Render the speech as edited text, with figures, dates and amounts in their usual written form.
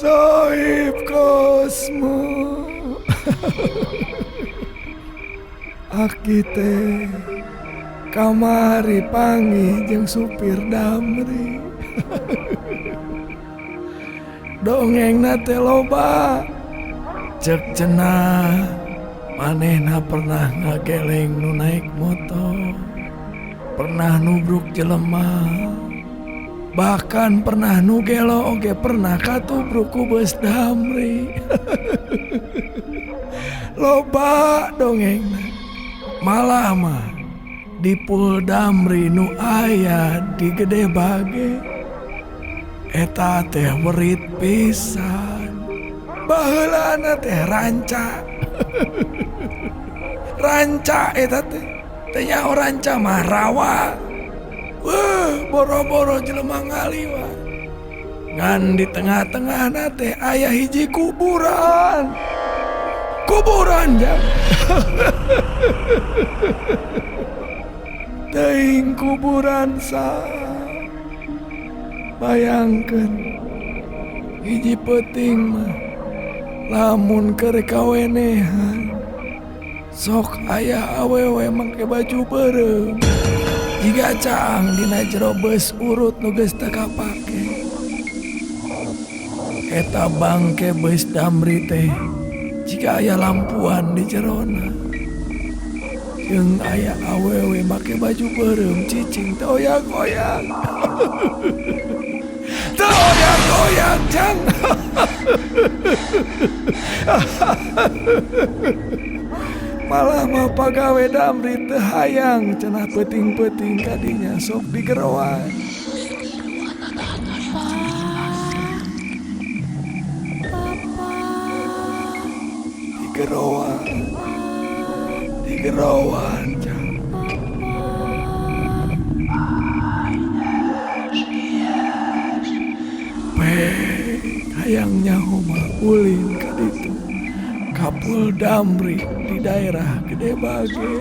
Sohib Kosmo. Aki teh kamari panggih jeung supir Damri. Dongengna teh loba. Cek cenah manehna pernah ngageleng nu naik motor, pernah nubruk jelema, bahkan pernah nu gelo oge pernah katubruk ku beus Damri. Loba dongengna. Malah mah di Pul Damri nu aya di Gede Bage eta teh werit pisan. Baheulana teh ranca. Ranca eta teh. Teh nyaho ranca mah rawa. Wah, boro-boro jelema ngaliwat. Ngan di tengah-tengahna teh aya hiji kuburan. Kuburan jang. Teuing kuburan sa. Bayangkeun hiji peuting mah lamun keur kawenehan sok aya awewe make baju beureum jiga caang dina jero beus urut nu geus teu kapake. Eta bangke beus Damri teh jiga aya lampuan di jerona. Jeung aya awewe make baju beureum cicing teu oyak-oyak. Teu oyak-oyak jang. Malah mah pagawe Damri teu hayang cenah peuting-peuting kadinya sok digeroan. Digeroan. Digeroan jang. Pek hayang nyaho mah ulin ka ditu. Kapul Damri di daerah Gede Bage.